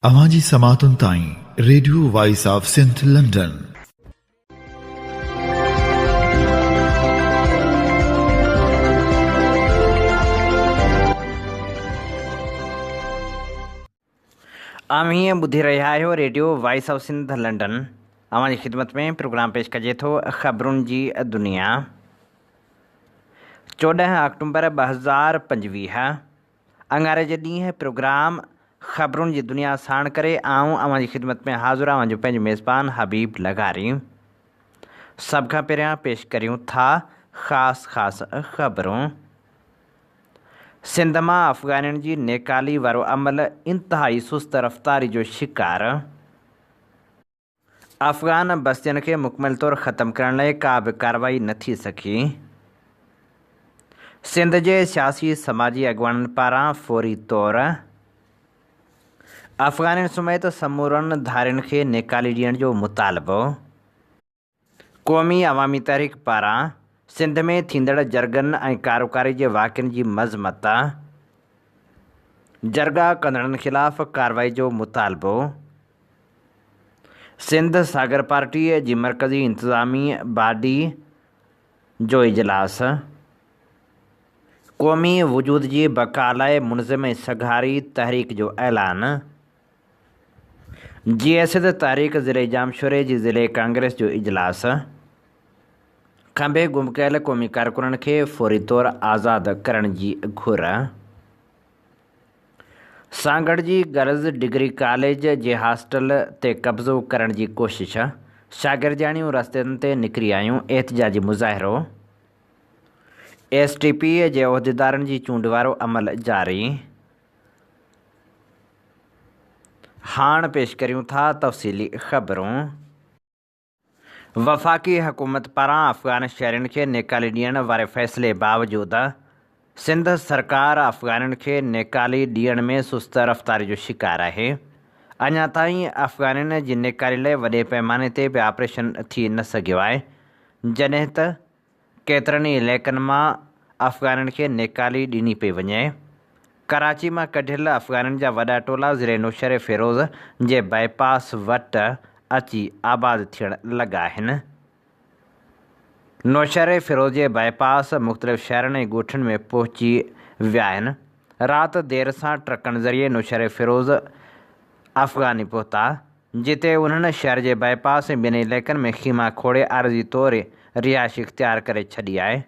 اوهان جي سماعتن تائين radio voice of Sindh London. اوهين ٻڌي رهيا آهيو radio voice of Sindh London. اوهان جي خدمت ۾ پروگرام پيش ڪجي ٿو خبرن جي دنيا. 14 آڪٽومبر 2025 اڱاري جي ڏينهن پروگرام خبرن جي دنيا ساڻ ڪري آئون اوهان جي خدمت ۾ حاضر اوهان جو پنهنجو ميزبان حبيب لغاري. سڀ کان پهريان پيش ڪريون ٿا خاص خاص خبرون. سنڌ مان افغانين جي نيڪالي وارو عمل انتهائي سست رفتاري جو شڪار. افغان بستين کي مڪمل طور ختم ڪرڻ لاء ڪا به ڪارروائي نه ٿي سگهي. سنڌ جي سياسي سماجي اڳواڻن پاران فوري طور افغانين سميت سمورن ڌارين کي نيڪالي ڏيڻ جو مطالبو. قومي عوامي تحريڪ پاران سنڌ ۾ ٿيندڙ جرڳن ۽ ڪاروڪاري جي واقعن جي مذمت، جرڳا ڪندڙن خلاف ڪارروائي جو مطالبو. سنڌ ساگر پارٽيء جي مرڪزي انتظامي باڊي جو اجلاس. قومي وجود جي بقا لاء منظم ۽ سگهاري تحريڪ جو اعلان. جيئي سنڌ تحريڪ ضلعي ڄامشوري جي ضلعي ڪانگريس جو اجلاس. کنڀي گم ڪيل قومي ڪارڪنن کي فوري طور آزاد ڪرڻ جي گهر. سانگهڙ جي گرلز ڊگري ڪاليج جي هاسٽل تي قبضو ڪرڻ جي ڪوشش، شاگردياڻيون رستن تي نڪري آيون، احتجاجي مظاهرو، ايس ٽي پي جي عهديدارن جي چونڊ وارو عمل جاري. هاڻ پيش ڪريون ٿا تفصيلي خبرون. وفاقي حڪومت پاران افغان شهرين کي نيڪالي ڏيڻ واري فيصلي باوجود سنڌ سرڪار افغانين کي نيڪالي ڏيڻ ۾ سست رفتاري جو شڪار آهي. اڃا تائين افغانين جي نيڪالي لاء وڏي پئماني تي به آپريشن ٿي نه سگهيو آهي، جڏهن ته ڪيترن ئي علائقن مان افغانين کي نيڪالي ڏني پئي وڃي. ڪراچي مان ڪڍيل افغانين جا وڏا ٽولا ضلعي نوشهري فيروز جي بائي پاس وٽ اچي آباد ٿيڻ لڳا آهن. نوشهري فيروز جي بائي پاس مختلف شهرن ۽ ڳوٺن ۾ پهچي ويا آهن. رات دير سان ٽرڪن ذريعي نوشهري فيروز افغاني پهتا. جتي انهن شهر جي بائي پاس ۽ ٻين علائقن ۾ خيما کوڙي عارضي طور رهائش اختيار ڪري ڇڏي آهي.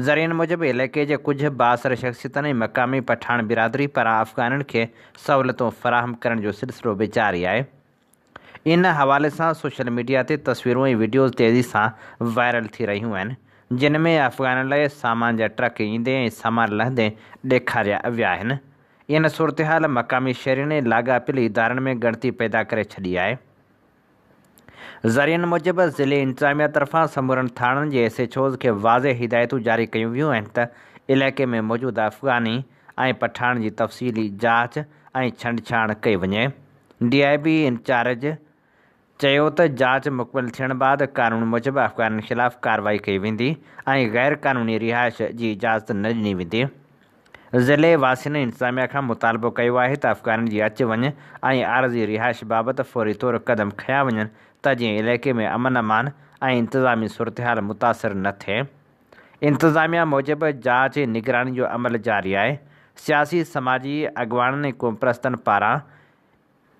ذريعن موجب علائقي جي ڪجهه بااثر شخصيتن ۽ مقامي پٺاڻ برادري پاران افغانين کي سهولتون فراهم ڪرڻ جو سلسلو به جاري آهي. ان حوالي سان سوشل ميڊيا تي تصويرون ۽ وڊيوز تيزي سان وائرل ٿي رهيون آهن، جن ۾ افغانين لاء سامان جا ٽرڪ ايندي ۽ سامان لهندي ڏيکاريا ويا آهن. ان صورتحال مقامي شهرين ۽ لاڳاپيل ادارن ۾ ڳڻتي پيدا ڪري ڇڏي آهي. ذريعن موجب ضلعي انتظاميا طرفان سمورن ٿاڻن جي ايس ايڇ اوز کي واضح هدايتون جاري ڪيون ويون آهن ته علائقي ۾ موجود افغاني ۽ پٺاڻ جي تفصيلي جاچ ۽ ڇنڊڇاڻ ڪئي وڃي. ڊي I بي انچارج چيو ته جاچ مڪمل ٿيڻ بعد قانون موجب افغانين خلاف ڪارروائي ڪئي ويندي ۽ غير قانوني رهائش جي اجازت نه ڏني ويندي. ضلعي واسين انتظاميا کان مطالبو ڪيو آهي ته افغانين جي اچ وڃ ۽ عارضي رهائش بابت فوري طور قدم کنيا وڃن ته جيئن علائقي ۾ امن امان ۽ انتظامي صورتحال متاثر نه ٿئي. انتظاميا موجب جاچ ۽ نگراني جو عمل جاري آهي. سياسي سماجي اڳواڻن ۽ قومپرستن پاران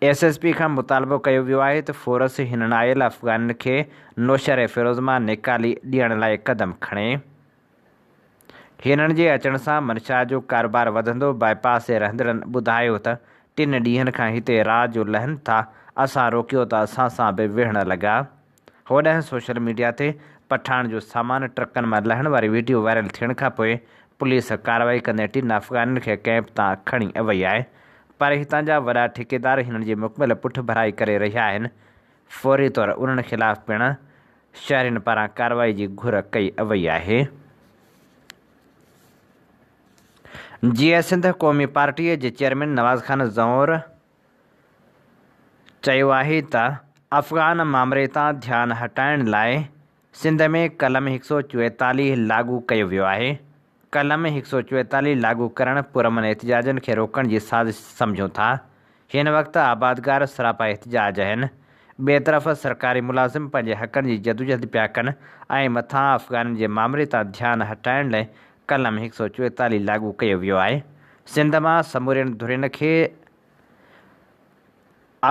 ايس ايس پي کان مطالبو ڪيو ويو آهي ته فورس هنن آيل افغانين کي نوشهري فيروز مان نيڪالي ڏيڻ لاء قدم کڻي. هنن جي اچڻ سان منشيات جو ڪاروبار وڌندو، باء پاس تي رهندڙن ٻڌايو ته ٽن ڏينهن کان هتي رات جو لهن ٿا، اسان روڪيو ته اسان سان به وڙهڻ لڳا. هوڏانهن سوشل ميڊيا تي پٺاڻ جو سامان ٽرڪن مان لهڻ واري وڊيو وائرل ٿيڻ کانپوء پوليس ڪارروائي ڪندي ٽن افغانين کي ڪئمپ تان کڻي وئي آهي پر هتان جا وڏا ٺيڪيدار هنن جي مڪمل پٺڀرائي ڪري رهيا آهن، فوري طور انهن خلاف پڻ شهرين پاران ڪارروائي جي گهر ڪئي وئي آهي. جيئي سنڌ قومي پارٽي جي چيئرمين نواز خان زئور چيو آهي ته افغان مامري تان ڌيان هٽائڻ لاء سنڌ ۾ قلم هڪ سئو چويتاليهه لاڳو ڪيو ويو آهي، قلم هڪ سئو چويتاليهه لاڳو ڪرڻ پرامن احتجاجن کي روڪڻ جي سازش سمجهون ٿا. هن وقت آبادگار سراپا احتجاج آهن. ٻئي طرف سرڪاري ملازم پنهنجي حقن جي جدوجهد پيا ڪن ۽ مٿان افغانين جي مامري تان ڌيان هٽائڻ لاء قلم 144 لاڳو ڪيو ويو آهي. سنڌ مان سمورين ڌرين کي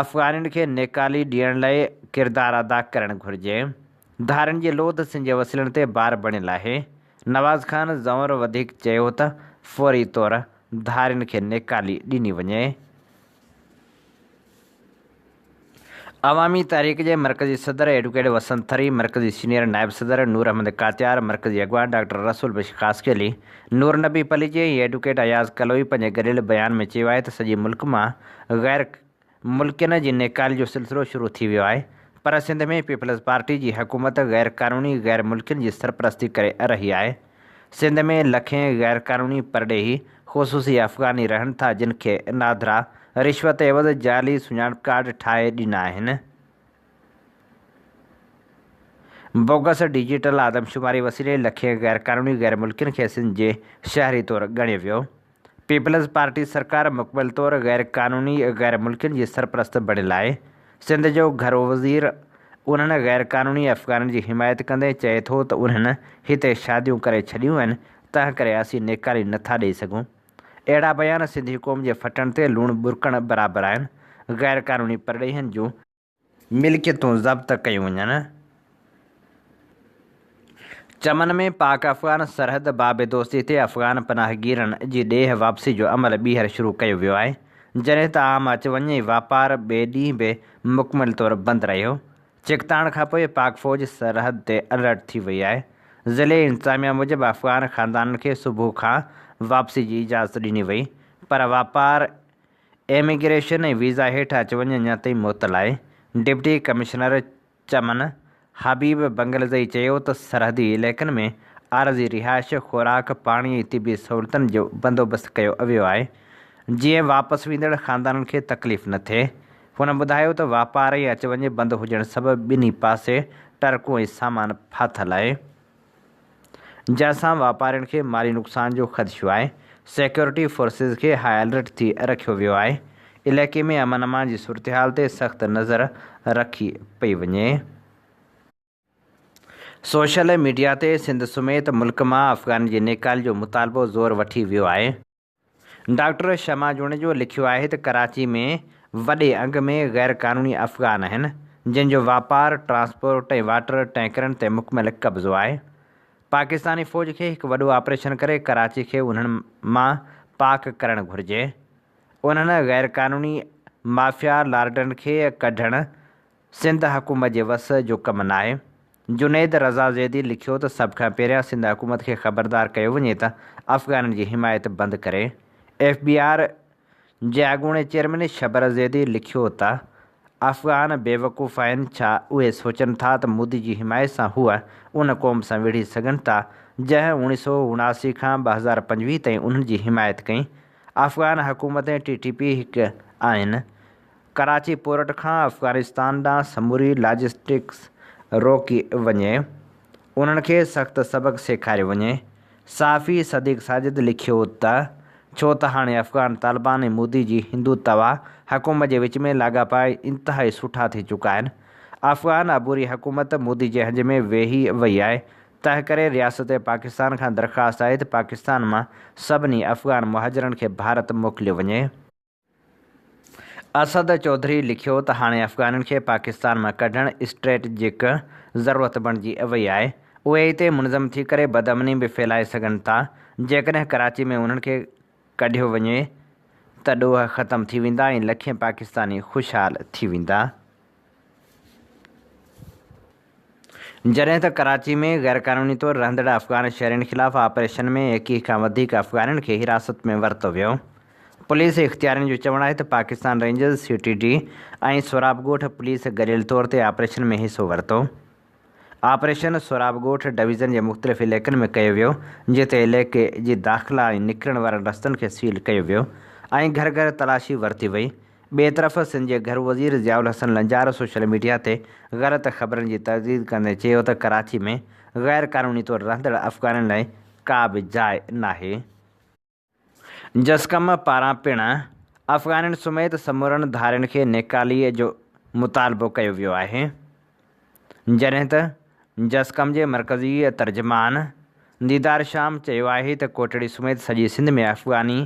افغانين کي نيڪالي ڏيڻ لاء ڪردار ادا ڪرڻ گهرجي. ڌارين جي لوڌ سنڌ جي وسيلن تي بار بڻيل آهي. نواز خان زئونر وڌيڪ چيو ته فوري طور ڌارين کي نيڪالي ڏني وڃي. عوامي تحريڪ جي مرڪزي صدر ايڊوڪيٽ وسنت ٿري، مرڪزي سينيئر نائب صدر نور احمد ڪاتيار، مرڪزي اڳواڻ ڊاڪٽر رسول بخش خاصخيلي، نور نبي پليجي ۽ ايڊوڪيٽ اياز ڪلوئي پنهنجي گڏيل بيان ۾ چيو آهي ته سڄي ملڪ مان غير ملڪين جي نيڪالي جو سلسلو شروع ٿي ويو آهي پر سنڌ ۾ پيپلز پارٽي جي حڪومت غير قانوني غير ملڪين جي سرپرستي ڪري رهي آهي. سنڌ ۾ لکين غيرقانوني پرڏيهي خصوصي افغاني رهن ٿا جن کي نادرا رشوت عيوض جعلي سڃاڻپ ڪارڊ ٺاهي ڏنا آهن. بوگس ڊجيٽل آدمشماري وسيلي لکين غيرقانوني غيرملڪين کي سنڌ جي شهري طور ڳڻيو ويو. پيپلز پارٽي سرڪار مڪمل طور غير قانوني غير ملڪين جي سرپرست بڻيل آهي. سنڌ جو گهرو وزير انهن غير قانوني افغانين جي حمايت ڪندي چئي ٿو ته انهن هتي شاديون ڪري ڇڏيون آهن تنهن ڪري اسين نيڪالي نه ٿا ڏئي سگهون. اهڙا بيان سنڌي قوم جي ڦٽڻ تي لوڻ ٻرڪڻ برابر آهن. غير قانوني پرڏيهين جون ملڪيتون ضبط ڪيون وڃن. چمن ۾ پاڪ افغان سرحد باب دوستي تي افغان پناهگيرن جي ڏيهه واپسي جو عمل ٻيهر شروع ڪيو ويو آهي، جڏهن ته عام اچ وڃ ۽ واپار ٻئي ڏينهن به مڪمل طور بند رهيو. ڇڪتاڻ کانپوء پاڪ فوج سرحد تي الرٽ ٿي وئي آهي. ضلعي انتظاميا موجب افغان خاندانن کي صبح کان واپسي جي اجازت ڏني وئي پر واپار ايميگريشن ۽ ويزا هيٺ اچ وڃ اڃا تائين معطل آهي. ڊپٽي ڪمشنر چمن حبيب بنگلزئي چيو ته سرحدي علائقن ۾ عارضي رهائش، خوراڪ، پاڻي ۽ طبي سهولتن جو بندوبست ڪيو ويو آهي، جيئن واپس ويندڙ خاندانن کي تڪليف نه ٿئي. هن ٻڌايو ته واپار ۽ اچ وڃ بند هجڻ سبب ٻنهي پاسي ٽرڪون ۽ سامان ڦاٿل آهي. جنهن سان واپارين کي مالي نقصان جو خدشو آهي، سيڪيورٽي فورسز کي هاء الرٽ ٿي رکيو ويو آهي، علائقي ۾ امن امان جي صورتحال تي سخت نظر رکي پئي وڃي. سوشل ميڊيا تي سنڌ سميت ملڪ مان افغانين جي نيڪالي جو مطالبو زور وٺي ويو آهي. ڊاڪٽر شمع جوڻيجو لکيو آهي ته ڪراچي ۾ وڏي انگ ۾ غير قانوني افغان آهن، جن جو واپار، ٽرانسپورٽ ۽ واٽر ٽينڪرن تي مڪمل قبضو آهي. پاڪستاني فوج کي هڪ وڏو آپريشن ڪري ڪراچي کي انهن مان پاڪ ڪرڻ گهرجي. انهن غير قانوني مافيا لارڊن کي ڪڍڻ سنڌ حڪومت جي وس جو ڪم ناهي. جنيد رضا زيدي لکيو ته سڀ کان پهريان سنڌ حڪومت کي خبردار ڪيو وڃي ته افغانين جي حمايت بند ڪري. ايف بي آر جي اڳوڻي چيئرمين شبر زيدي لکيو ته افغان بيوقوف آهن ڇا اهي سوچن ٿا ته مودي جي حمايت سان هو ان قوم سان وڙهي سگهن ٿا جنهن 1979 کان 2025 تائين انهن جي حمايت ڪئي افغان حڪومت ۽ ٽي ٽي پي هڪ آهن ڪراچي پورٽ کان افغانستان ڏانهن سموري لاجسٽڪس روڪي وڃي، انهن کي سخت سبق سيکاريو وڃي. صحافي صديق ساجد لکيو ته ڇو ته هاڻي افغان طالبان ۽ مودي جي هندو توا حڪومت جي وچ ۾ لاڳاپا انتهائي سٺا ٿي چڪا آهن، افغان عبوري حڪومت مودي جي هنج ۾ ويهي وئي آهي، تنهنڪري رياست پاڪستان کان درخواست آهي ته پاڪستان مان سڀني افغان مهاجرن کي ڀارت موڪليو وڃي. اسد چوڌري لکيو ته هاڻي افغانين کي پاڪستان مان ڪڍڻ اسٽريٽجڪ ضرورت بڻجي وئي آهي، اهي اتي منظم ٿي ڪري بدامني به ڦهلائي سگهن ٿا، جيڪڏهن ڪراچي ۾ انهن کي ڪڍيو وڃي ته ڏوهه ختم ٿي ويندا ۽ لکين پاڪستاني خوشحال ٿي ويندا. جڏهن ته ڪراچي ۾ غيرقانوني طور رهندڙ افغان شهرين خلاف آپريشن ۾ 21 کان وڌيڪ افغانين کي حراست ۾ ورتو ويو. پوليس اختيارين جو چوڻ آهي ته Pakistan rangers, C T D ۽ Sohrab Goth police گڏيل طور تي آپريشن ۾ حصو ورتو. آپريشن سهراب ڳوٺ ڊويزن جي مختلف علائقن ۾ ڪيو ويو، جتي علائقي جي داخلا ۽ نڪرڻ وارن رستن کي سيل ڪيو ويو ۽ گهر گهر تلاشي ورتي وئي. ٻئي طرف سنڌ جي گهرو وزير ضياء الحسن لنجار سوشل ميڊيا تي غلط خبرن جي ترديد ڪندي چيو ته ڪراچي ۾ غير قانوني طور رهندڙ افغانين لاء ڪا به جاء ناهي. جسقم پاران پڻ افغانين سميت سمورن ڌارين کي نيڪالي جو مطالبو ڪيو ويو آهي. جڏهن ته جسقم جي مرڪزي ترجمان ديدار شام چيو آهي ته ڪوٽڙي سميت سڄي سنڌ ۾ افغاني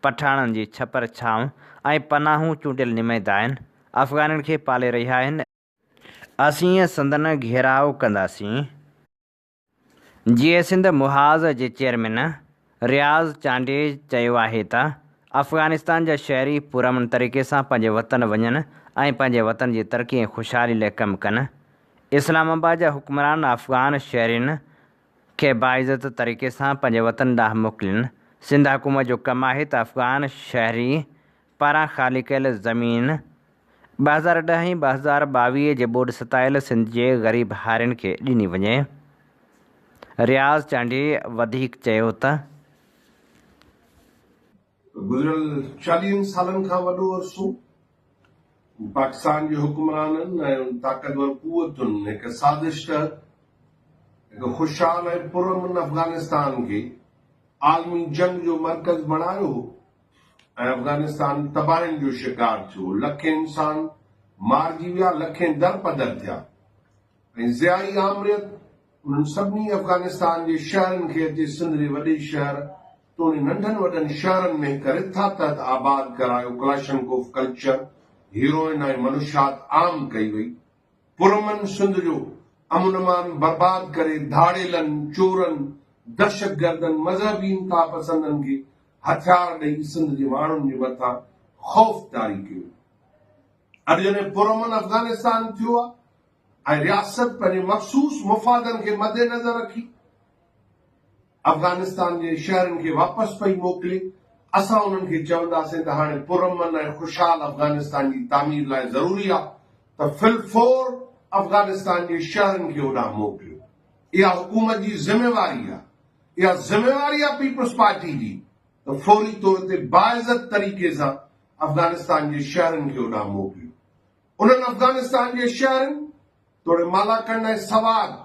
پٺاڻن جي ڇپر ڇانو ۽ پناهون چونڊيل نمائندا آهن، افغانين کي پالي رهيا آهن، اسين سندن گهيراء ڪنداسين. جيئي سنڌ محاذ جي چيئرمين رياض چانڊيي چيو آهي ته افغانستان جا شهري پرامن طريقي سان پنهنجي وطن وڃن ۽ پنهنجي وطن جي ترقي ۽ خوشحالي لاء ڪم ڪن. اسلام آباد جا حڪمران افغان شهرين کي باعزت طريقي سان پنهنجي وطن ڏانهن موڪلين. سنڌ حڪومت جو ڪم آهي ته افغان شهري پاران خالي ڪيل زمين 2010 ۽ 2022 جي ٻوڏ ستايل سنڌ جي غريب هارين کي ڏني وڃي. رياض چانڊيي وڌيڪ چيو ته. گذريل چاليهن سالن کان وڏو عرصو پاڪستان جي حڪمرانن ۽ ان طاقتور قوتن هڪ سازش تحت هڪ خوشحال ۽ پرامن افغانستان کي عالمي جنگ جو مرڪز بڻايو هو ۽ افغانستان تباهين جو شڪار ٿيو، لکين انسان مارجي ويا، لکين درپدر ٿيا ۽ ضيائي آمريت انهن سڀني افغانستان جي شهرن کي اچي سنڌ جي وڏي شهر توڻي ننڍن وڏن شهرن ۾ هڪ رٿا تحت آباد ڪرايو، ڪلاشنڪوف ڪلچر، هيروئن ۽ منشيات عام ڪئي وئي. پرامن سنڌ جو امن امان برباد ڪري ڌاڙيلن، چورن، دهشتگردن، مذهبي انتهاپسندن کي هٿيار ڏئي سنڌ جي ماڻهن جي مٿان خوف طاري ڪيو. اڄ جڏهن پرامن افغانستان ٿيو آهي ۽ رياست پنهنجي مخصوص مفادن کي مدنظر رکي افغانستان جي شهرين کي واپس پئي موڪلي، اسان انهن کي چونداسين ته هاڻي پرامن ۽ خوشحال افغانستان جي تعمير لاء ضروري آهي ته في الفور افغانستان جي شهرين کي اوڏانهن موڪليو. اها حڪومت جي ذميواري آهي. اها ذميواري آهي پيپلز پارٽي جي ته فوري طور تي باعزت طريقي سان افغانستان جي شهرين کي اوڏانهن موڪليو. انهن افغانستان جي شهرين توڙي مالاڪنڊ ۽ سوات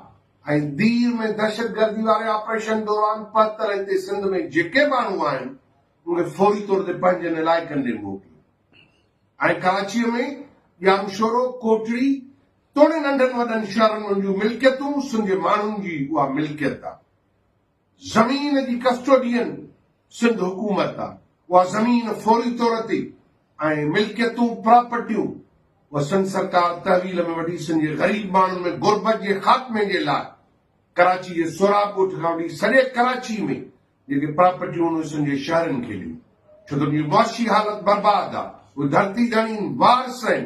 ۽ دير ۾ دهشتگردي واري آپريشن دوران پهتل هتي سنڌ ۾ جيڪي ماڻهو آهن ان کي فوري طور تي پنهنجن علائقن ڏي موڪليو ۽ ڪراچيء ۾ ڄامشورو، ڪوٽڙي توڙي ننڍن وڏن شهرن ۾ ان جون ملڪيتون سنڌ جي ماڻهن جي اها ملڪيت آهي. زمين جي ڪسٽوڊين سنڌ حڪومت آ، اها زمين فوري طور تي ۽ ملڪيتون، پراپرٽيون، اها سنڌ سرڪار تحويل ۾ وٺي سنڌ جي غريب ماڻهن ۾ غربت جي خاتمي جي لاء ڪراچي جي سهراب ڳوٺ کان وٺي سڄي ڪراچي ۾ جيڪي پراپرٽيون آهن اهي سنڌ جي شهرين کي ڏيون ڇو ته ان جي معاشي حالت برباد آ، اهي ڌرتي ڌڻي وارث آهن.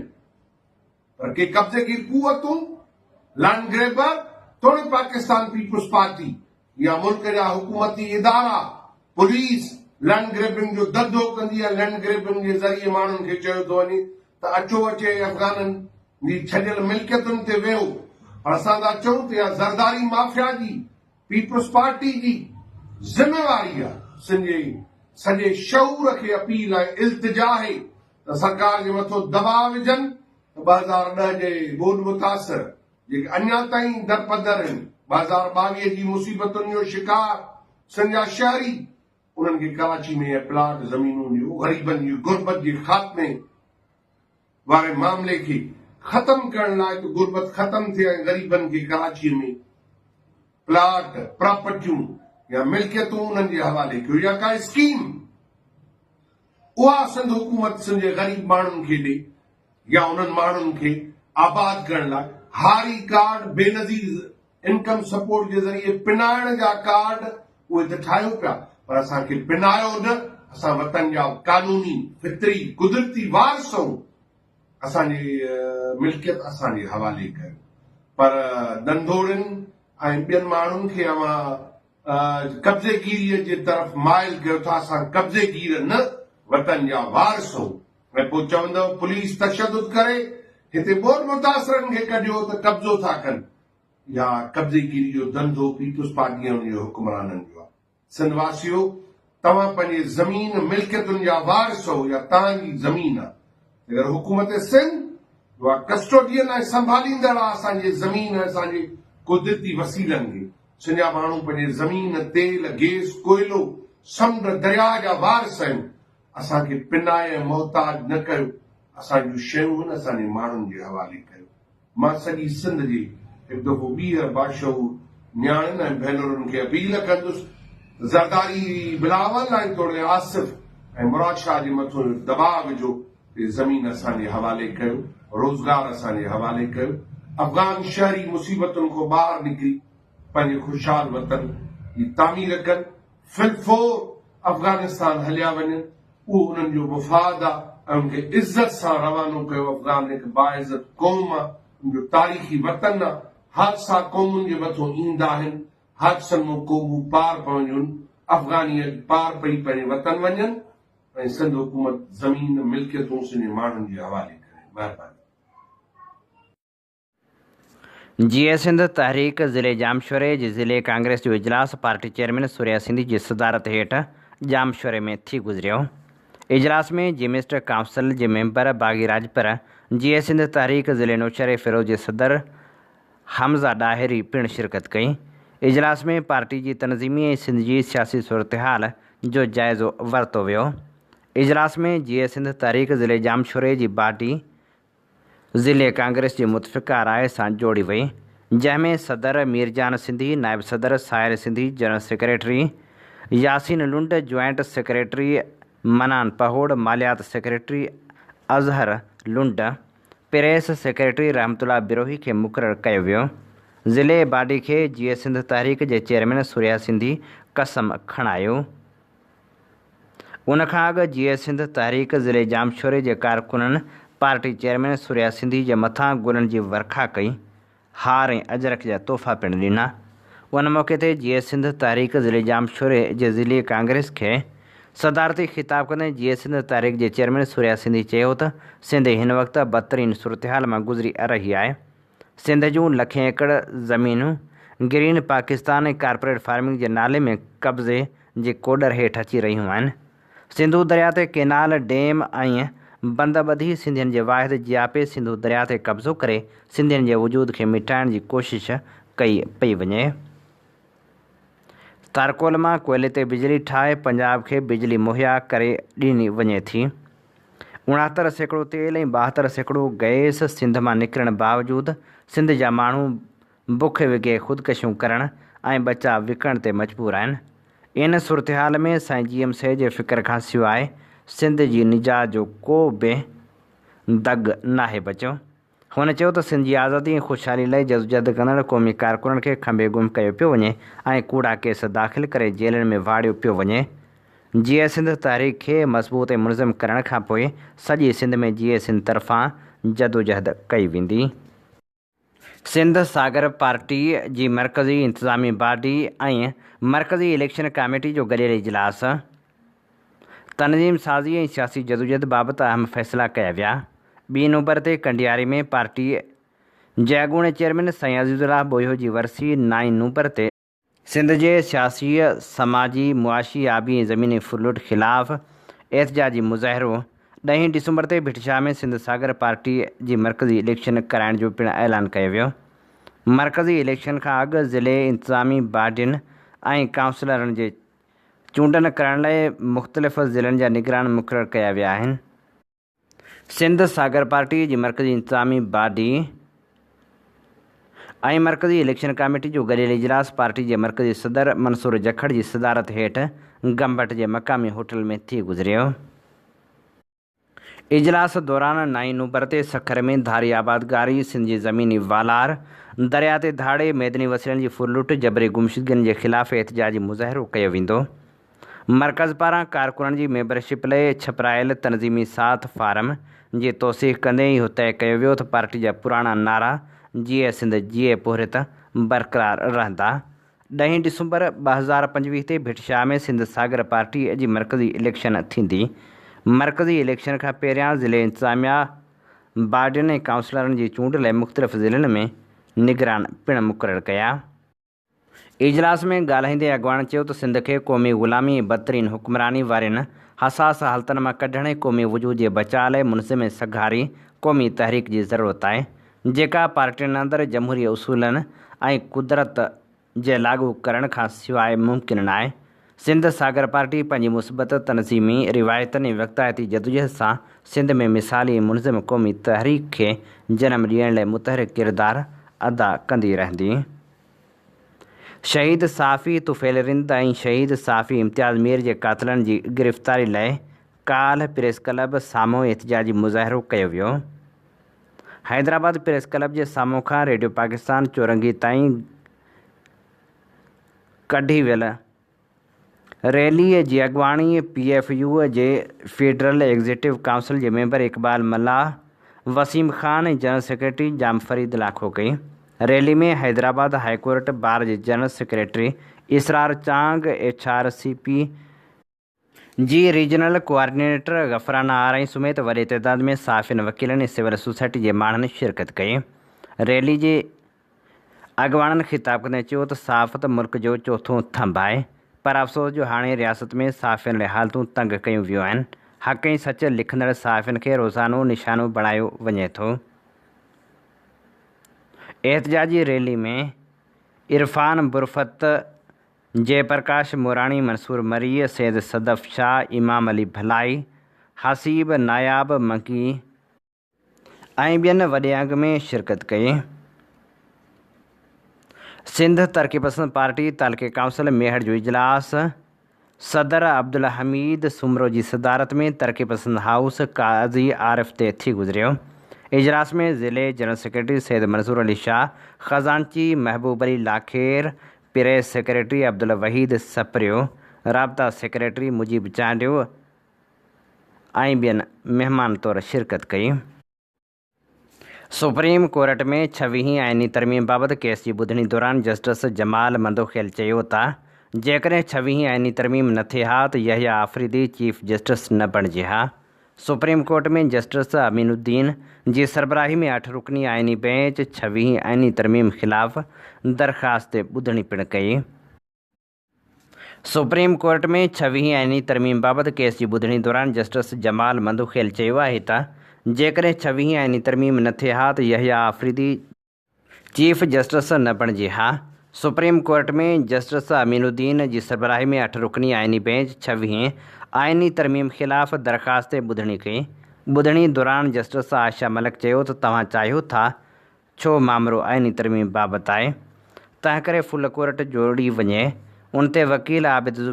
پر ڪي قبضيگير قوتون، لينڊ گريبر توڙي پاڪستان پيپلز پارٽي يا ملڪ جا حڪومتي ادارا، پوليس، لينڊ گريبنگ جو ڌنڌو ڪندي ۽ لينڊ گريبنگ جي ذريعي ماڻهن کي چيو ٿو وڃي ته اچو اچي افغانن جي ڇڏيل ملڪيتن تي ويهو پر اسان ٿا چئون ته اها زرداري مافيا جي پيپلز پارٽي جي ذميواري آهي سنڌ جي سڄي شعور کي اپيل ۽ التجا آهي ته سرڪار جي مٿو دٻاء وجهن ته 2010 جي ٻوڏ متاثر جيڪي اڃا تائين درپدر آهن، 2022 جي مصيبتن جو شڪار سنڌ جا شهري انهن کي ڪراچي ۾ اهي پلاٽ زمينون ڏيو، غريبن جي غربت جي خاتمي واري معاملي کي ختم ڪرڻ لاء ته غربت ختم ٿئي ۽ غريبن کي ڪراچي ۾ پلاٽ، پراپرٽيون يا ملڪيتون انهن جي حوالي ڪيو يا ڪا اسڪيم اها سنڌ حڪومت سنڌ جي غريب ماڻهن کي ڏي يا انهن ماڻهن کي آباد ڪرڻ لاء هاري ڪارڊ، بينظير انڪم سپورٽ جي ذريعي پنائڻ جا ڪارڊ اهي ته ٺاهيو پيا پر اسان کي پنايو نه، اسان وطن جا قانوني، فطري، قدرتي وارث آهيون، اسان جي ملڪيت اسان جي حوالي ڪيو پر ڌنڌوڙين ۽ ٻين ماڻهن کي اوهان قبضي گيريء جي طرف مائل ڪيو ٿا، اسان قبضي گير نه وطن جا وارث آهيون ۽ پوء چوندؤ پوليس تشدد ڪري هتي ٻوڏ متاثرن کي ڪڍيو ته قبضو ٿا ڪن. اها قبضي گيري جو ڌنڌو پيپلز پارٽي ۽ ان جي حڪمرانن جو آهي. سنڌ واسيو توهان پنهنجي زمين ملڪيتن جا وارث آهيو يا توهان جي زمين آهي اگر حڪومت سنڌ اها ڪسٽوڊين ۽ سنڀاليندڙ آهي اسان جي زمين ۽ اسان جي قدرتي وسيلن کي سنڌ جا ماڻهو پنهنجي زمين، تيل، گيس، ڪوئلو، سمنڊ، درياهه جا وارث آهيون. اسان کي پنائي ۽ محتاج نه ڪيو، اسان جون شيون هن اسان جي ماڻهن جي حوالي ڪيو. مان سڄي سنڌ جي هڪ دفعو ٻيهر باشعور نياڻين ۽ ڀينرن کي اپيل ڪندس ته زرداري، بلاول ۽ توڙي آصف ۽ مراد شاهه جي مٿو اهو دٻاء وجهو ته هي زمين اسان جي حوالي ڪيو، روزگار اسان جي حوالي ڪيو، افغان شهري مصيبتن کان ٻاهر نڪري پنهنجي خوشحال وطن جي تعمير ڪن. في الفور افغانستان هليا وڃن اهو انهن جو مفاد آ ۽ ان کي عزت سان روانو ڪيو افغان هڪ باعزت قوم آ ان جو تاريخي وطن آ حادثا قومن جي مٿو ايندا آهن حادثن مون قومون پار پونديون افغاني اڄ پار پئي پنهنجي وطن وڃن ۽ سنڌ حڪومت زمين ملڪيتون سنڌ جي ماڻهن جي حوالي ڪري مهرباني. جيئي سنڌ تحريڪ ضلعي ڄامشوري جي ضلعي ڪانگريس جو اجلاس پارٽي چيئرمين ثريا سنڌي جي صدارت هيٺ ڄامشوري ۾ ٿي گذريو. اجلاس ۾ جيمسٽ ڪائونسل جي ميمبر باغي راڄپر، جيئي سنڌ تحريڪ ضلعي نوشهري فيروز جي صدر حمزه ڏاهري پڻ شرڪت ڪئي. اجلاس ۾ پارٽي جي تنظيمي ۽ سنڌ جي سياسي صورتحال جو جائزو ورتو ويو. اجلاس ۾ جيئي سنڌ تحريڪ ضلعي ڄامشوري جي باڊي ضلعي ڪانگريس جي متفقه راء سان جوڙي وئي، جنهن ۾ صدر مير جان سنڌي، نائب صدر Sahir Sindhi, general secretary Yasin Lund, joint secretary Manan Pahor, ماليات secretary Azhar Lund, press secretary Rahmat Ullah Brohi کي مقرر ڪيو ويو. ضلعي باڊي کي جيئي سنڌ تحريڪ جي چيئرمين ثريا سنڌي قسم کڻايو. ان کان اڳ جيئي سنڌ تحريڪ ضلعي ڄامشوري جي ڪارڪنن پارٽي چيئرمين ثريا سنڌي جي مٿان گلن جي ورکا ڪئي، هار ۽ اجرڪ جا تحفا پڻ ڏنا. ان موقعي تي جيئي سنڌ تحريڪ ضلعي ڄامشوري جي ضلعي ڪانگريس کي صدارتي خطاب ڪندي جيئي سنڌ تحريڪ جي چيئرمين ثريا سنڌي چيو ته سنڌ هن وقت بدترين صورتحال مان گذري رهي آهي، سنڌ جون لکين ايڪڙ زمينون گرين پاڪستان ۽ ڪارپوريٽ فارمنگ جي نالي ۾ قبضي جي ڪوڏر هيٺ اچي رهيون آهن. سنڌو درياء تي ڪينال، ڊيم ۽ بند ٻڌي سنڌين جي واحد جياپي سنڌو درياء تي قبضو ڪري سنڌين جي وجود کي مٽائڻ جي ڪوشش ڪئي پئي وڃي. ٿارڪول مان ڪوئلي تي بجلي ٺاهي پنجاب کي بجلي مهيا ڪري ڏني وڃي ٿي. 69% تيل ۽ 72% گئس سنڌ مان نڪرڻ باوجود سنڌ جا ماڻهو بک وگهي خودڪشيون ڪرڻ ۽ ٻچا وڪڻڻ تي مجبور آهن. ان صورتحال ۾ سائين جي ايم سيد جي فڪر کان سواء سنڌ جي نجات جو ڪو به دڳ ناهي بچيو. هن چيو ته سنڌ جي آزادي ۽ خوشحالي لاء جدوجهد ڪندڙ قومي ڪارڪنن کي کنڀي گم ڪيو پيو وڃي ۽ ڪوڙا ڪيس داخل ڪري جيلن ۾ واڙيو پيو وڃي. جيئي سنڌ تحريڪ کي مضبوط ۽ منظم ڪرڻ کانپوء سڄي سنڌ ۾ جيئي سنڌ طرفان جدوجهد ڪئي ويندي. سنڌ ساگر پارٽي جي مرڪزي انتظامي باڊي ۽ مرڪزي اليڪشن ڪاميٽي جو گڏيل اجلاس، تنظيم سازي ۽ سياسي جدوجهد بابت اهم فيصلا ڪيا ويا. ٻي نومبر تي ڪنڊياري ۾ پارٽي جي اڳوڻي چيئرمين سائين عزيز الله ٻوهيو جي ورسي نائين نومبر تي سنڌ جي سياسي، سماجي، معاشي، آبي ۽ زميني ڦرلٽ خلاف احتجاجي مظاهرو ڏهين ڊسمبر تي ڀٽ شاهه ۾ سنڌ ساگر پارٽي جي مرڪزي اليڪشن ڪرائڻ جو پڻ اعلان ڪيو ويو. مرڪزي اليڪشن کان اڳ ضلعي انتظامي باڊين ۽ ڪائونسلرن جي چونڊن ڪرائڻ لاء مختلف ضلعن جا نگران مقرر ڪيا ويا آهن. سنڌ ساگر پارٽي جي مرڪزي انتظامي باڊي ۽ مرڪزي اليڪشن ڪاميٽي جو گڏيل اجلاس پارٽي جي مرڪزي صدر منصور جکڙ جي صدارت هيٺ گمبٽ جي مقامي هوٽل ۾ ٿي گذريو. اجلاس دوران نائين نومبر تي سکر ۾ ڌاري آبادگاري، سنڌ جي زميني والار، درياء تي ڌاڙي، معدني وسيلن جي ڦرلٽ، جبري گمشدگين جي خلاف احتجاجي مظاهرو ڪيو ويندو. مرڪز پاران ڪارڪنن جي ميمبرشپ لئي ڇپرايل تنظيمي ساٿ فارم جي توثيق ڪندي اهو طئي ڪيو ويو ته پارٽي جا پراڻا نعرا جيئي سنڌ جيئي پورهيت برقرار رهندا. ڏهين ڊسمبر 2025 تي ڀٽ شاهه ۾ سنڌ ساگر پارٽي جي مرڪزي اليڪشن ٿيندي. مرڪزي اليڪشن کان پهريان ضلعي انتظاميا باڊين ۽ ڪائونسلرن جي چونڊ لاء مختلف ضلعن ۾ نگران پڻ مقرر ڪيا. اجلاس ۾ ڳالهائيندي اڳواڻن چيو ته سنڌ کي قومي غلامي ۽ بدترين حڪمراني وارين حساس حالتن مان ڪڍڻ ۽ قومي وجود جي بچاء لاء منظم ۽ سگهاري قومي تحريڪ جي ضرورت آهي. جيڪا پارٽين اندر جمهوري اصولن ۽ قدرت جي لاڳو ڪرڻ کان سواء ممڪن ناهي. سنڌ ساگر پارٽي پنهنجي مثبت تنظيمي روايتن ۽ وقتائتي جدوجهد سان سنڌ ۾ مثالي ۽ منظم قومي تحريڪ کي جنم ڏيڻ لاء متحرڪ ڪردار ادا ڪندي رهندي. شهيد صحافي طفيل رند ۽ شهيد صحافي امتياز مير جي قاتلن جي گرفتاري لاء ڪالهه پريس ڪلب سامهون احتجاجي مظاهرو ڪيو ويو. حيدرآباد پريس ڪلب جي سامهون کان ريڊيو پاڪستان چورنگي تائين ڪڍي ويل ريلي جي اڳواڻي پي ايف يو جي فيڊرل ايگزيڪٽو ڪائونسل جي member Iqbal Mallah, Waseem Khan ۽ general secretary Jam Farid Lakho ڪئي. Rally ۾ Hyderabad high court bar جي general secretary Israr Chang, H R C P جي ريجنل ڪوآرڊينيٽر غفرانه آرائين سميت وڏي تعداد ۾ صحافين، وڪيلن ۽ سول سوسائٽي جي ماڻهن شرڪت ڪئي. ريلي جي اڳواڻن خطاب ڪندي چيو ته صحافت ملڪ جو چوٿون ٿنڀ آهي پر افسوس جو هاڻي رياست ۾ صحافين لاء حالتون تنگ ڪيون ويون آهن، حق ۽ سچ لکندڙ صحافين کي روزانو نشانو بڻايو وڃي ٿو. احتجاجي ريلي ۾ عرفان برفت، جئه پرڪاش موراڻي، منصور مري، سيد صدف شاهه، امام علي ڀلائي، حسيب ناياب منگي، ۽ ٻين وڏي انگ ۾ شرڪت ڪئي. سنڌ ترقي پسند پارٽي تعلقي ڪائونسل ميهڙ جو اجلاس صدر عبدالحميد سومرو جي صدارت ۾ ترقي پسند هائوس قاضي عارف تي ٿي گذريو. اجلاس ۾ ضلعي جنرل سيڪريٽري سيد منظور علي شاهه، خزانچي محبوب علي لاکير، پريس سيڪريٽري عبدالوحيد سپريو، رابطا سيڪريٽري مجيب چانڊيو، ۽ ٻين مهمان طور شرڪت ڪئي. سپريم ڪورٽ ۾ ڇويهين آئيني ترميم بابت ڪيس جي ٻڌڻي دوران جسٽس جمال مندوخيل چيو ته جيڪڏهن ڇويهين آئيني ترميم نه ٿئي ها ته يحيٰ آفريدي چيف جسٽس نه بڻجي ها. Supreme court ۾ justice Amin Uddin جي سربراهي ۾ اٺ رڪني آئيني بئنچ ڇويهين آئيني ترميم خلاف درخواست تي ٻڌڻي پڻ ڪئي. سپريم ڪورٽ ۾ ڇويهين آئيني ترميم بابت ڪيس جي ٻڌڻي دوران جسٽس جمال مندوخيل چيو آهي ته جيڪڏهن ڇويهين آئيني ترميم نه ٿئي ها ته يحيٰ آفريدي چيف جسٽس نه بڻجي ها. Supreme court ۾ justice Aminuddin جي سربراهي ۾ اٺ رڪني آئيني بئنچ ڇويهين آئيني ترميم خلاف درخواست تي ٻڌڻي ڪئي. ٻڌڻي دوران جسٽس عائشه ملڪ چيو ته توهان چاهيو ٿا ڇو مامرو آئيني ترميم بابت آهي، تنهنڪري فل ڪورٽ جوڙي وڃي. ان تي وڪيل عابد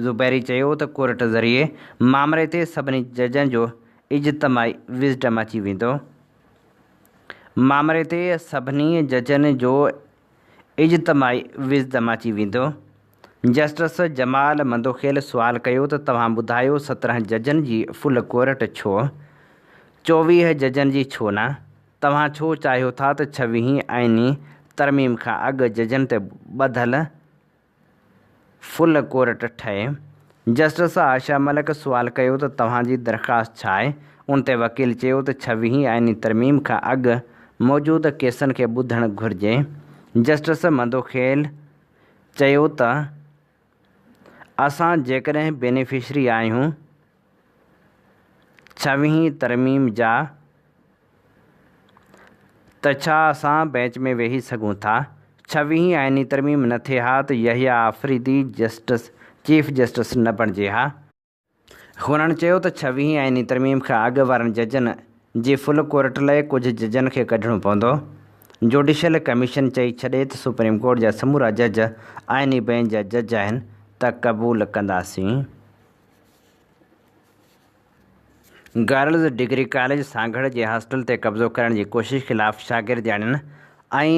زبيري چيو ته ڪورٽ ذريعي مامري تي سڀني ججن جو اجتماعي وزڊم اچي ويندو. مامري تي سڀني ججن جو اجتماعي وزڊم اچي ويندو. جسٽس جمال مندوخيل سوال ڪيو ته توهان ٻڌايو 17 ججن جي فل ڪورٽ ڇو؟ 24 ججن جي ڇو نه؟ توهان ڇو چاهيو ٿا ته ڇويهين آئيني ترميم کان اڳ ججن تي ٻڌل فل ڪورٽ ٺهي؟ جسٽس عائشه ملڪ سوال ڪيو ته توهان جي درخواست ڇا آهي؟ ان تي وڪيل چيو ته ڇويهين آئيني ترميم کان اڳ موجود ڪيسن کي ٻڌڻ گهرجي. جسٽس مندوخيل چيو ته اسان جيڪڏهن بينيفشري آهيون ڇويهين ترميم جا ته ڇا اسان بئنچ ۾ ويهي سگهون ٿا؟ ڇويهين آئيني ترميم نه ٿئي ها ته Yahya Afridi justice chief justice نه بڻجي ها. هنن چيو ته ڇويهين آئيني ترميم کان اڳ وارن ججن جي فل ڪورٽ لاء ڪجهه ججن کي ڪڍڻو پوندو. جوڊيشل ڪميشن چئي ڇڏي ته سپريم ڪورٽ جا سمورا جج آئيني بئنچ جا جج آهن ته قبول ڪنداسين. گرلز ڊگري ڪاليج سانگهڙ جي هاسٽل تي قبضو ڪرڻ جي ڪوشش خلاف شاگردياڻين ۽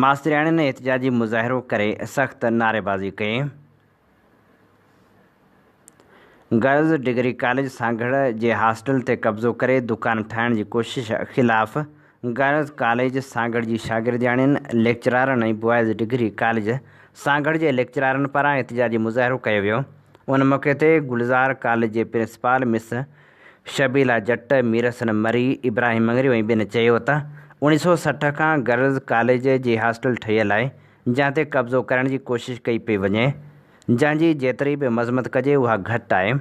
ماسترياڻين احتجاجي مظاهرو ڪري سخت نعريبازي ڪئي. گرلز ڊگري ڪاليج سانگهڙ جي هاسٽل تي قبضو ڪري دڪان ٺاهڻ جي ڪوشش خلاف گرلز ڪاليج سانگهڙ جي شاگردياڻين، ليڪچرارن ۽ بوائز ڊگري ڪاليج سانگهڙ جي ليڪچرارن پاران احتجاجي مظاهرو ڪيو ويو. ان موقعي تي گلزار ڪاليج جي پرنسپال مس شبيلا جٽ، ميرحسن مري، ابراهيم مڱريو ۽ ٻين چيو ته 1960 کان گرلز ڪاليج جي هاسٽل ٺهيل آهي، جنهن تي قبضو ڪرڻ جي ڪوشش ڪئي پئي وڃي، جنهن جي جيتري به مذمت ڪجي اها گهٽ آهي.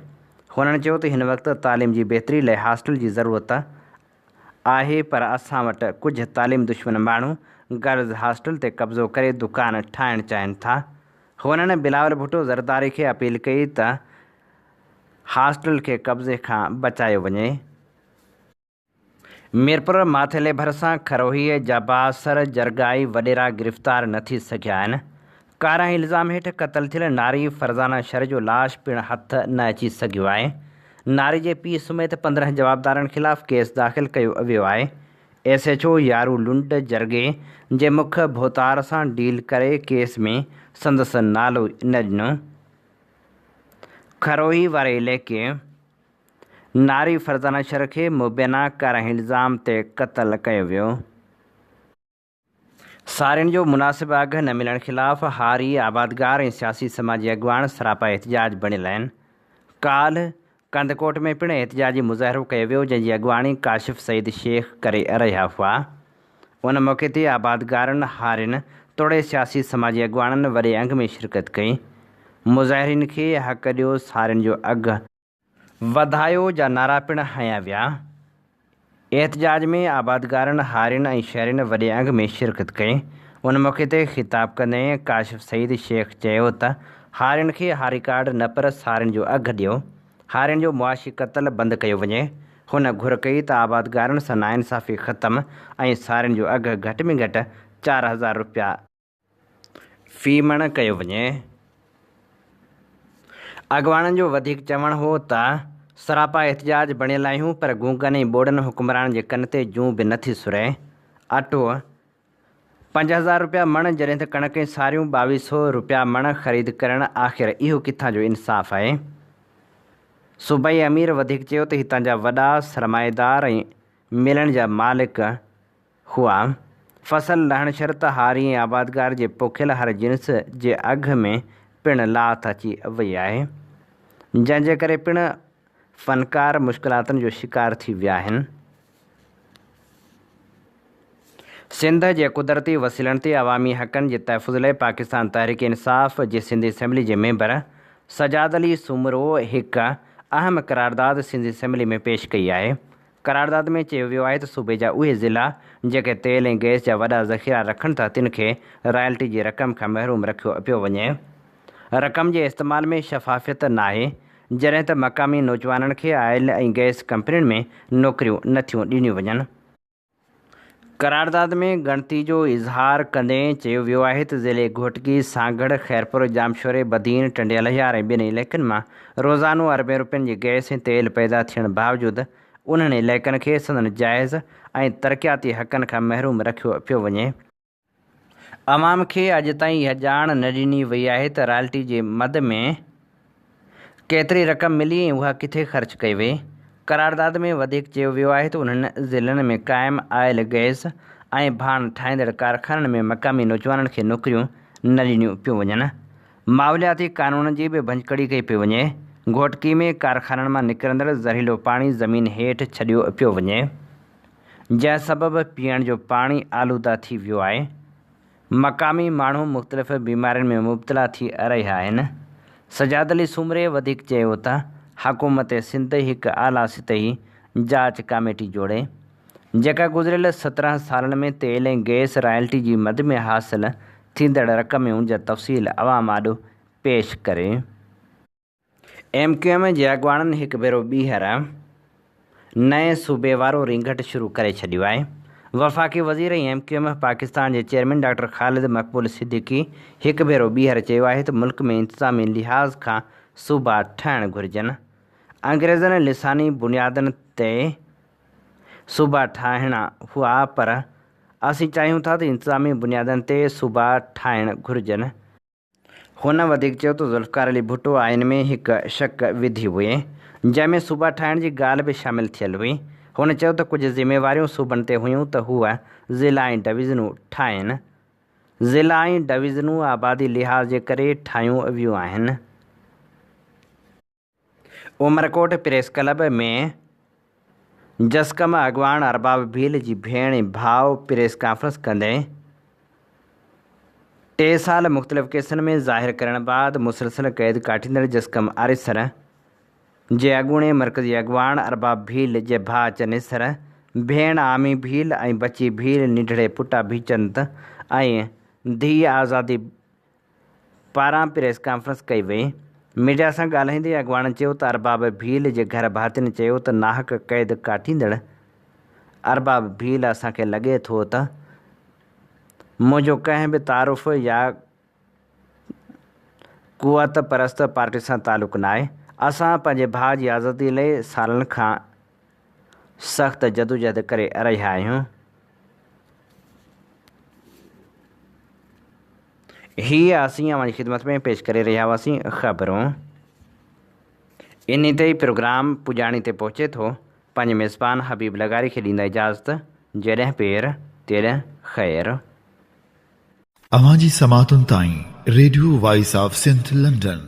هنن چيو ته هن وقت تعليم جي بهتري لاء هاسٽل جي ضرورت آهي پر اسان وٽ ڪجهه تعليم دشمن ماڻهو گرلز هاسٽل تي قبضو ڪري دڪان ٺاهڻ چاهين ٿا. هنن بلاول ڀٽو زرداري کي اپيل ڪئي ته هاسٽل کي قبضي کان بچايو وڃي. ميرپور ماٿيلي ڀرسان کروهيء جا بااثر جرڳائي وڏيرا گرفتار نه ٿي سگهيا آهن. ڪارنهن الزام هيٺ قتل ٿيل ناري فرزانه شر جو لاش پڻ هٿ نه اچي سگهيو آهي. ناري جي پيء سميت 15 جوابدارن خلاف ڪيس داخل ڪيو ويو آهي. ايس ايڇ او يارو لنڊ جرڳي جي مک ڀوتار سان ڊيل ڪري ڪيس ۾ سندس نالو ئي نه ڏنو. کروهي واري علائقي. ناري فرزانه شر کي مبينا ڪارنهن الزام تي قتل ڪيو ويو. سارين جو مناسب اگهه نه ملڻ خلاف هاري، آبادگار ۽ سياسي سماجي اڳواڻ سراپا احتجاج بڻيل آهن. ڪالهه ڪنڌڪوٽ ۾ پڻ احتجاجي مظاهرو ڪيو ويو جنهن جي اڳواڻي ڪاشف سعيد شيخ ڪري رهيا هئا. ان موقعي تي آبادگارن، هارين توڙي سياسي سماجي اڳواڻن وڏي انگ ۾ شرڪت ڪئي. مظاهرين کي حق ڏيو سارين جو اگهه وڌايو جا نعرا پڻ هنيا ويا. احتجاج ۾ آبادگارن، هارين ۽ شهرين وڏي انگ ۾ شرڪت ڪئي. ان موقعي تي خطاب ڪندي ڪاشف سعيد شيخ چيو ته هارين کي هاري ڪارڊ نه پر سارين جو اگهه ڏيو، هارين جو معاشي قتل بند ڪيو وڃي. هن گهر ڪئي ته آبادگارن سان ناانصافي ختم ۽ سارين جو اگهه گهٽ ۾ گهٽ 4000 رپيا في مڻ ڪيو وڃي. اڳواڻن جو وڌيڪ چوڻ هو ته سراپا احتجاج بڻيل آهيون پر گونگن ۽ ٻوڙن حڪمرانن جي ڪن تي جون به نٿي سري. اٽو 5000 رپيا مڻ جڏهن ته ڪڻڪ ۽ ساريون 22 سو رپيا مڻ خريد ڪرڻ آخر اهو ڪٿان جو انصاف آهي. صوبائي امير وڌيڪ چيو ته هتان جا وڏا سرمائيدار ۽ ملن جا مالڪ هئا. فصل لهڻ شرط هاري ۽ آبادگار جي پوکيل هر جنس جي اگهه ۾ پڻ لاٿ اچي وئي آهي، جنهن جي ڪري پڻ فنڪار مشڪلاتن جو شڪار ٿي ويا آهن. سنڌ جي قدرتي وسيلن تي عوامي حقن جي تحفظ لاء پاڪستان تحريڪ انصاف جي سنڌ اسيمبلي جي ميمبر سجاد علي سومرو هڪ اهم قرارداد سنڌ اسيمبلي ۾ پيش ڪئي آهي. قرارداد ۾ چيو ويو آهي ته صوبي جا اهي ضلعا جيڪي تيل ۽ گئس جا وڏا ذخيرا رکن ٿا تن کي رائلٽي جي رقم کان محروم رکيو پيو وڃي. رقم جي استعمال ۾ شفافيت ناهي، جڏهن ته مقامي نوجوانن کي آئل ۽ گئس ڪمپنين ۾ نوڪريون نٿيون ڏنيون وڃن. قرارداد ۾ ڳڻتي جو اظهار ڪندي چيو ويو آهي ته ضلعي گهوٽڪي، سانگهڙ، خيرپور، ڄامشوري، بدين، ٽنڊي الهيار ۽ ٻين علائقن مان روزانو اربين روپين جي گئس ۽ تيل پيدا ٿيڻ باوجود انهن علائقن کي سندن جائز ۽ ترقياتي حقن کان محروم رکيو پيو وڃي. عوام کي اڄ تائين اها ڄاڻ نه ڏني وئي آهي ته رائلٽي جي مد ۾ ڪيتري رقم ملي ۽ اها ڪٿي خرچ ڪئي وئي. قرارداد ۾ وڌيڪ چيو ويو آهي ته انهن ضلعن ۾ قائم آئل، گئس ۽ ڀاڻ ٺاهيندڙ ڪارخانن ۾ مقامي نوجوانن کي نوڪريون نه ڏنيون پيون وڃن. ماحولياتي قانونن جي به ڀڃڪڙي ڪئي پئي وڃي. گهوٽڪي ۾ ڪارخانن مان نڪرندڙ زهريلو پاڻي زمين هيٺ ڇڏيو پيو وڃي. جنهن سبب پيئڻ جو پاڻي آلوده ٿي ويو آهي، مقامي ماڻهو مختلف بيمارين ۾ مبتلا ٿي رهيا آهن. سجاد علي سومري وڌيڪ چيو ته حڪومت سنڌ هڪ اعليٰ سطحي جاچ ڪاميٽي جوڙي، جيڪا گذريل 17 سالن ۾ تيل ۽ گئس رائلٽي جي مد ۾ حاصل ٿيندڙ رقم ۽ ان جا تفصيل عوام آڏو پيش ڪري. ايم ڪيو ايم جي اڳواڻن هڪ ڀيرو ٻيهر نئين صوبي وارو رينگٽ شروع ڪري ڇڏيو آهي. وفاقي وزير ۽ ايم ڪيو ايم پاڪستان جي چيئرمين ڊاڪٽر خالد مقبول صديقي هڪ ڀيرو ٻيهر چيو آهي ته ملڪ ۾ انتظامي لحاظ کان صوبا ٺهڻ گهرجن. انگريزن لساني بنيادن تي صوبا ٺاهڻا هئا پر اسين چاهيون ٿا ته انتظامي بنيادن تي صوبا ٺاهڻ گهرجن. هن وڌيڪ چيو ته ذوالفقار علي ڀٽو آئين ۾ هڪ شق وڌي هئي، جنهن ۾ صوبا ٺاهڻ جي ڳالهه به شامل ٿيل هئي. هن چيو ته ڪجهه ذميواريون صوبن تي هيون ته هو ضلعا ۽ ڊويزنون ٺاهين. ضلعا ۽ ڊويزنون آبادي لحاظ جي ڪري ٺاهيون ويون آهن. عمرڪوٽ پريس ڪلب ۾ جسقم اڳواڻ ارباب ڀيل جي ڀيڻ ۽ ڀاء پريس ڪانفرنس ڪندي ٽي سال مختلف ڪيسن ۾ ظاهر ڪرڻ بعد مسلسل قيد ڪاٽيندڙ جسقم آريسر جي اڳوڻي مرڪزي اڳواڻ ارباب ڀيل جي ڀاء چنيسر، ڀيڻ آمي ڀيل ۽ بچي ڀيل ننڍڙي پٽ اڀيچند ۽ ڌيء آزادي. پاران پريس ڪانفرنس ڪئي وئي. ميڊيا سان ڳالهائيندي اڳواڻن چيو ته ارباب ڀيل جي گهر ڀاتين چيو ته ناحق قيد ڪاٽيندڙ ارباب ڀيل اسان کي لڳي ٿو ته منهنجو ڪنهن به تعارف يا قوت پرست پارٽي سان تعلق ناهي، اسان پنهنجي ڀاء جي آزادي لئي سالن کان سخت جدوجهد ڪري رهيا آهيون. هي اسين اوهان جي خدمت ۾ پيش ڪري رهيا هئاسين خبرون. انهي تي ئي پروگرام پڄاڻي تي پهچي ٿو. پنهنجي ميزبان حبيب لغاري کي ڏيندا اجازت. جيڏهن پير تيڏهن خير. اوهان جي سماعتن تائين radio voice of Sindh London.